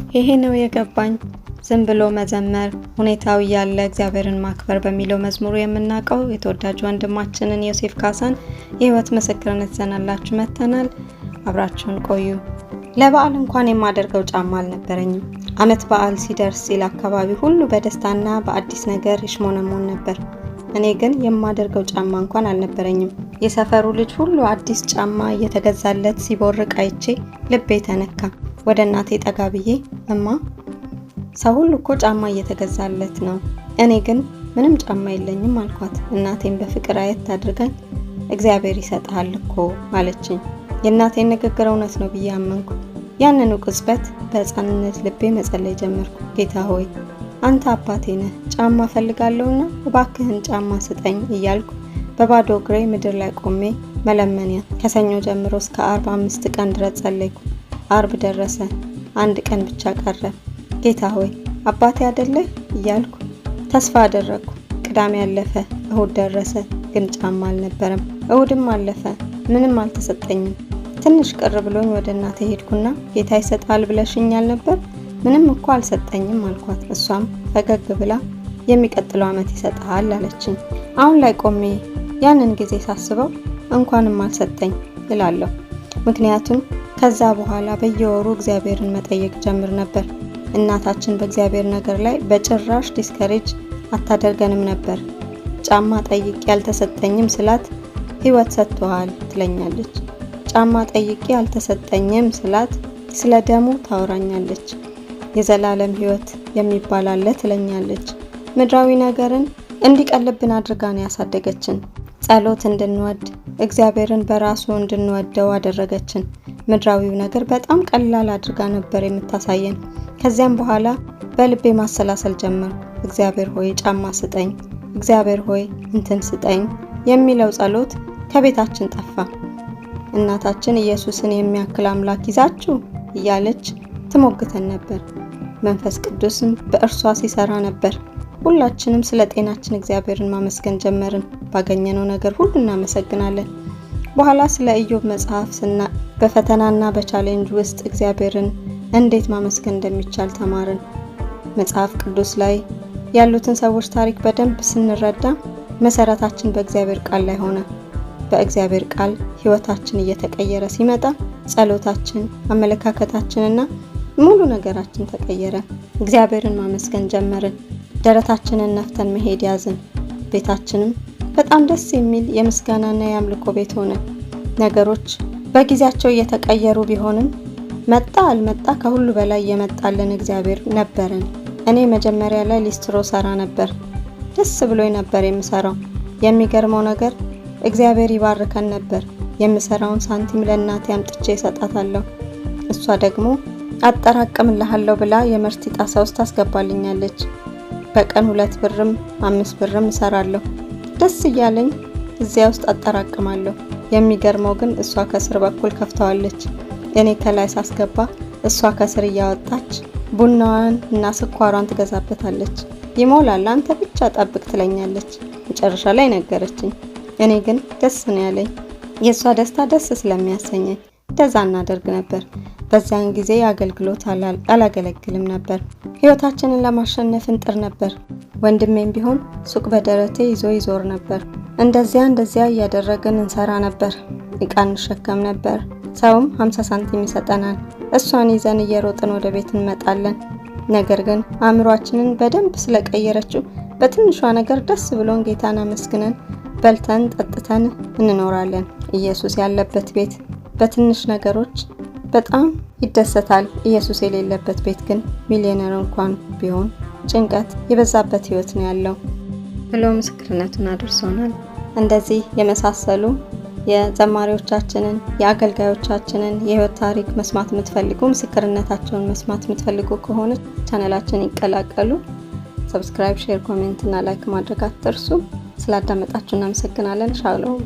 ይሄ ነው የገባኝ። ዝም ብሎ መዘመር፣ ሁኔታው እያለ እግዚአብሔርን ማክበር በሚለው መዝሙሩ የምናውቀው የተወዳጁ ወንድማችንን ዮሴፍ ካሳን የህይወት ምስክርነት ይዘንላችሁ መጥተናል። አብራችሁን ቆዩ። ለበዓል እንኳን የማደርገው ጫማ አልነበረኝም። አመት በዓል ሲደርስ ሲል አካባቢ ሁሉ በደስታና በአዲስ ነገር ይሽሞነሞን ነበር። እኔ ግን የማደርገው ጫማ እንኳን አልነበረኝም። የሰፈሩ ልጅ ሁሉ አዲስ ጫማ እየተገዛለት ሲቦርቅ አይቼ ልቤ ተነካ። ወደ እናቴ ጠጋ ብዬ "እማ፣ ሰው ሁሉ እኮ ጫማ እየተገዛለት ነው፣ እኔ ግን ምንም ጫማ የለኝም" አልኳት። እናቴም በፍቅር አየት አድርጋኝ "እግዚአብሔር ይሰጥሃል እኮ" አለችኝ። የእናቴን ንግግር እውነት ነው ብዬ አመንኩ። ያንኑ ቅጽበት በሕፃንነት ልቤ መጸለይ ጀመርኩ። "ጌታ ሆይ፣ አንተ አባቴ ነህ፣ ጫማ እፈልጋለሁና እባክህን ጫማ ስጠኝ" እያልኩ በባዶ እግሬ ምድር ላይ ቆሜ መለመንያ። ከሰኞ ጀምሮ እስከ አርብ 5 ቀን ድረስ ጸለይኩ። አርብ ደረሰ። አንድ ቀን ብቻ ቀረ። "ጌታ ሆይ፣ አባቴ አይደለህ?" እያልኩ ተስፋ አደረግኩ። ቅዳሜ አለፈ፣ እሁድ ደረሰ፣ ግን ጫማ አልነበረም። እሁድም አለፈ፣ ምንም አልተሰጠኝም። ትንሽ ቅር ብሎኝ ወደ እናቴ ሄድኩና "ጌታ ይሰጣል ብለሽኛል ነበር፣ ምንም እኮ አልሰጠኝም" አልኳት። እሷም ፈገግ ብላ "የሚቀጥለው ዓመት ይሰጥሃል" አለችኝ። አሁን ላይ ቆሜ ያንን ጊዜ ሳስበው እንኳንም አልሰጠኝ እላለሁ። ምክንያቱም ከዛ በኋላ በየወሩ እግዚአብሔርን መጠየቅ ጀምር ነበር። እናታችን በእግዚአብሔር ነገር ላይ በጭራሽ discourage አታደርገንም ነበር። ጫማ ጠይቄ አልተሰጠኝም ስላት "ህይወት ሰጥቶሃል" ትለኛለች። ጫማ ጠይቄ አልተሰጠኝም ስላት ስለ ደሙ ታወራኛለች። የዘላለም ህይወት የሚባል አለ ትለኛለች። ምድራዊ ነገርን እንዲቀልብን አድርጋ ነው ያሳደገችን። ጸሎት እንድንወድ፣ እግዚአብሔርን በራሱ እንድንወደው አደረገችን። ምድራዊው ነገር በጣም ቀላል አድርጋ ነበር የምታሳየን። ከዚያም በኋላ በልቤ ማሰላሰል ጀመርኩ። "እግዚአብሔር ሆይ፣ ጫማ ስጠኝ፣ እግዚአብሔር ሆይ፣ እንትን ስጠኝ" የሚለው ጸሎት ከቤታችን ጠፋ። እናታችን "ኢየሱስን የሚያክል አምላክ ይዛችሁ" እያለች ትሞግተን ነበር። መንፈስ ቅዱስም በእርሷ ሲሰራ ነበር። ሁላችንም ስለ ጤናችን እግዚአብሔርን ማመስገን ጀመርን። ባገኘነው ነገር ሁሉ እናመሰግናለን። በኋላ ስለ ኢዮብ መጽሐፍ ስና በፈተናና በ challenge ውስጥ እግዚአብሔርን እንዴት ማመስገን እንደሚቻል ተማርን። መጽሐፍ ቅዱስ ላይ ያሉትን ሰዎች ታሪክ በደንብ ስንረዳ መሰረታችን በእግዚአብሔር ቃል ላይ ሆነ። በእግዚአብሔር ቃል ሕይወታችን እየተቀየረ ሲመጣ ጸሎታችን፣ አመለካከታችንና ሙሉ ነገራችን ተቀየረ። እግዚአብሔርን ማመስገን ጀመርን። ደረታችንን ነፍተን መሄድ ያዝን። ቤታችንም በጣም ደስ የሚል የምስጋናና የአምልኮ ቤት ሆነ። ነገሮች በጊዜያቸው እየተቀየሩ ቢሆንም መጣ አልመጣ ከሁሉ በላይ የመጣልን እግዚአብሔር ነበረን። እኔ መጀመሪያ ላይ ሊስትሮ ሰራ ነበር። ደስ ብሎኝ ነበር የምሰራው። የሚገርመው ነገር እግዚአብሔር ይባርከን ነበር። የምሰራውን ሳንቲም ለእናቴ አምጥቼ እሰጣታለሁ። እሷ ደግሞ "አጠራቅምልሃለሁ" ብላ የመርቲ ጣሳ ውስጥ ታስገባልኛለች። በቀን 2 ብርም 5 ብርም እሰራለሁ። ደስ እያለኝ እዚያ ውስጥ አጠራቅማለሁ። የሚገርመው ግን እሷ ከስር በኩል ከፍተዋለች። እኔ ከላይ ሳስገባ እሷ ከስር እያወጣች ቡናዋን እና ስኳሯን ትገዛበታለች። "ይሞላል፣ አንተ ብቻ ጠብቅ" ትለኛለች። መጨረሻ ላይ ነገረችኝ። እኔ ግን ደስ ነው ያለኝ። የእሷ ደስታ ደስ ስለሚያሰኘኝ እንደዛ እናደርግ ነበር። በዚያን ጊዜ አገልግሎት አላገለግልም ነበር። ህይወታችንን ለማሸነፍ እንጥር ነበር። ወንድሜም ቢሆን ሱቅ በደረቴ ይዞ ይዞር ነበር። እንደዚያ እንደዚያ እያደረግን እንሰራ ነበር። እቃ እንሸከም ነበር። ሰውም 50 ሳንቲም ይሰጠናል። እሷን ይዘን እየሮጥን ወደ ቤት እንመጣለን። ነገር ግን አእምሯችንን በደንብ ስለቀየረችው በትንሿ ነገር ደስ ብሎን ጌታን አመስግነን በልተን ጠጥተን እንኖራለን። ኢየሱስ ያለበት ቤት በትንሽ ነገሮች በጣም ይደሰታል። ኢየሱስ የሌለበት ቤት ግን ሚሊዮነር እንኳን ቢሆን ጭንቀት የበዛበት ህይወት ነው ያለው ብሎ ምስክርነቱን አድርሶናል። እንደዚህ የመሳሰሉ የዘማሪዎቻችንን፣ የአገልጋዮቻችንን የህይወት ታሪክ መስማት የምትፈልጉ፣ ምስክርነታቸውን መስማት የምትፈልጉ ከሆነ ቻናላችን ይቀላቀሉ። Subscribe፣ share፣ comment እና like ማድረግ አትርሱ። ስላዳመጣችሁ እናመሰግናለን። ሻሎም።